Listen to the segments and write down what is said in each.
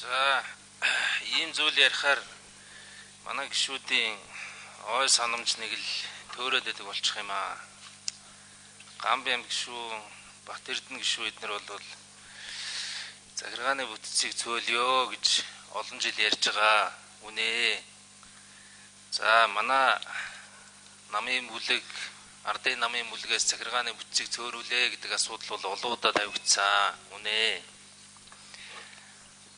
За, ийм зүйл ярихаар манай гишүүдийн ой санамж нэг л төөрөөд байдаг болчих юм аа. Гамбям гишүүн, Бат Эрдэнэ гишүүн эднэр бол захиргааны бүтцийг цөөлөё гэж олон жил ярьж байгаа. Үнэ. За, манай намын бүлэг, ардын намын бүлгээс захиргааны бүтцийг цөөрүүлээ гэдэг асуудал бол олон удаа тавигдсан. Үнэ.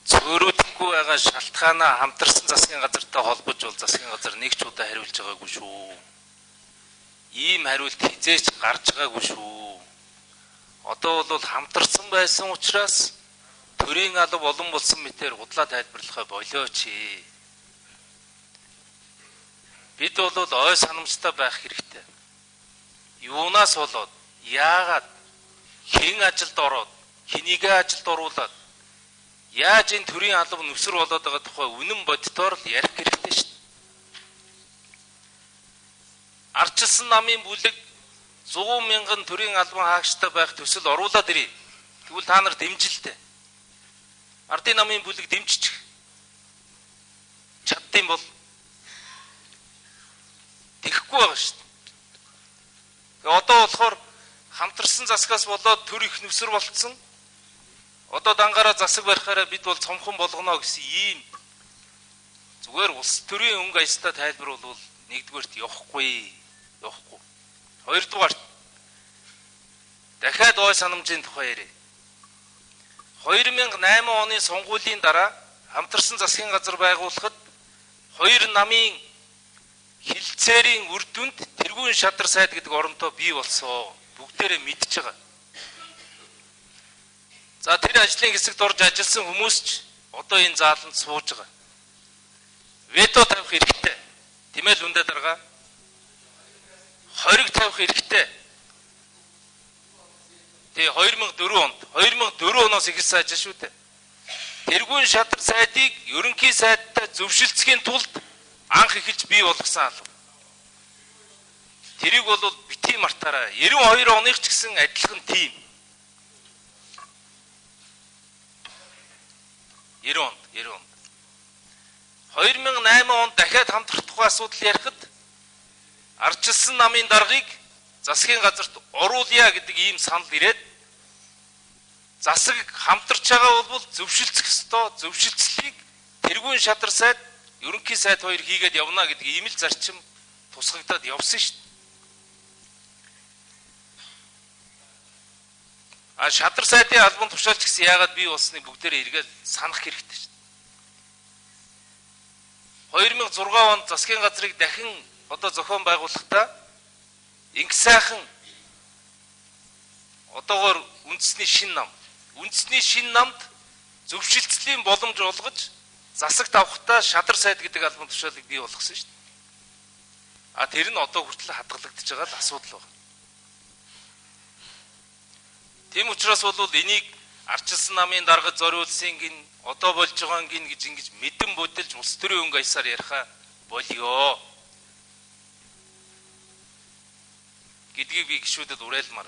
Цөөрүүлэхгүй байгаа шалтгаанаа хамтарсан засгийн газартай холбож бол засгийн газар нэг ч удаа хариулж байгаагүй шүү. Ийм хариулт хизээч гарч байгаагүй шүү. Одоо бол хамтарсан байсан учраас төрийн алба олон болсон мэтээр худлаа тайлбарлахаа болиоч. Бид бол ой санамжтай байх хэрэгтэй. Юунаас болоод, яагаад, хэн ажилд ороод, хэнийгээ ажилд оруулаад, яаж энэ төрийн алба нүсэр болоод байгаа тухай үнэн бодитоор л ярих хэрэгтэй шүү дээ. Арчилсан намын бүлэг 100 мянган төрийн албан хаагчтай байх төсөл оруулаад ирье. Тэгвэл та нар дэмжилтэй. Ардын намын бүлэг дэмжчих чаддсан бол тэхгүй байгаа шүү дээ. Одоо болохоор хамтарсан засгаас болоод төр их нүсэр болцсон. Одоо дангаараа засаг барихаараа бид бол цомхон болгоно гэсэн ийм зүгээр улс төрийн өнгө аястай тайлбар бол нэгдүгээрт явахгүй. Явахгүй. Хоёрдугаарт дахиад ой санамжийн тухай яриа. 2008 оны сонгуулийн дараа хамтарсан засгийн газар байгуулахад хоёр намын хилцээрийн үр дүнд тэргүүн шадар сайд гэдэг оронтой бий болсон. Бүгдээрээ мэдж байгаа. За, тэр ажлын хэсэгт орж ажилласан хүмүүс ч одоо энэ зааланд сууж байгаа. Вето тавих эрхтэй. Тэмээл үндэ дарга. Хориг тавих эрхтэй. Тэгээ 2004 онд 2004 оноос эхэлсэн ажил шүү дээ. Тэргүүн шадар сайдыг ерөнхий сайдтай зөвшөлдсөхийн тулд анх эхэлж бий болгосон алба. Тэрийг бол битгий мартаарай. 92 оных ч гэсэн адилхан тийм. 90 онд 90 онд 2008 онд дахиад хамтрах тухай асуудал ярихад арчилсан намын даргаыг засгийн газарт оруулъя гэдэг ийм санал ирээд засаг хамтарч байгаа бол зөвшөлдсөх ёстой, зөвшөлдслийг тэргүүн шадар сайд, ерөнхий сайд хоёр хийгээд явна гэдэг ийм л зарчим тусгагдаад явсан шүү дээ. А шадар сайдын албан тушаалч гэсэн яагаад бий болсныг бүгдээрээ эргээд санах хэрэгтэй шүү дээ. 2006 онд засгийн газрыг дахин одоо зохион байгуулахдаа инг сайхан одоогоор үндэсний шинэ нам, үндэсний шинэ намд зөвшөлдслийн боломж олгож засагт авахдаа шадар сайд гэдэг албан тушаалыг бий болгосон шүү дээ. А тэр нь одоо хүртэл хадгалагдаж байгаа л асуудал байна. Тийм учраас бол энийг арчилсан намын даргад зориулсан гин одоо болж байгаа гин гэж ингэж мэдэн бодилж улс төрийн өнгө аясаар яриха болио гэдгийг би гишүүдэд уриалмаар.